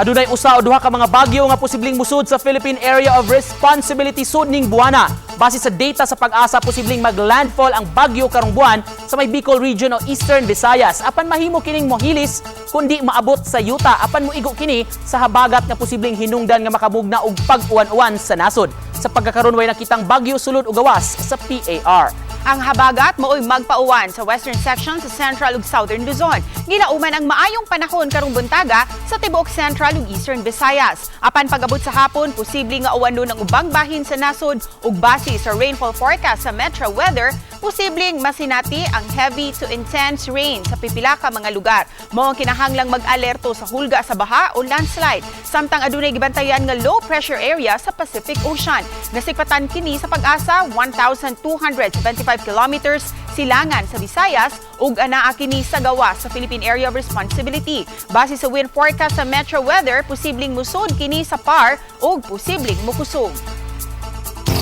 Adunay usa o duha ka mga bagyo nga posibleng musud sa Philippine Area of Responsibility sud ning buwana. Base sa data sa PAGASA, posibleng maglandfall ang bagyo karong buwan sa may Bicol Region o Eastern Visayas. Apan mahimo kining mohilis kundi maabot sa yuta. Apan moigo kini sa habagat nga posibleng hinungdan nga makamugna og pag-uwan-uwan sa nasod. Sa pagkakaron, way nakitang bagyo sulod o gawas sa PAR. Ang habagat maoy magpauwan sa western section sa Central ug Southern Luzon. Gilauman ang maayong panahon karong buntaga sa tibuok Central ug Eastern Visayas. Apan pag-abot sa hapon, posible nga uwanon ang ubang bahin sa nasod ug base sa rainfall forecast sa Metro Weather, posibleng masinati ang heavy to intense rain sa pipila ka mga lugar. Mao ang kinahanglang mag-alerto sa hulga sa baha o landslide. Samtang adunay gibantayan nga low pressure area sa Pacific Ocean. Nasikpatan kini sa PAGASA 1,275 kilometers silangan sa Visayas ug anaa kini sa gawas sa Philippine Area of Responsibility. Base sa wind forecast sa Metro Weather, posibleng musod kini sa PAR ug posibleng mukusog.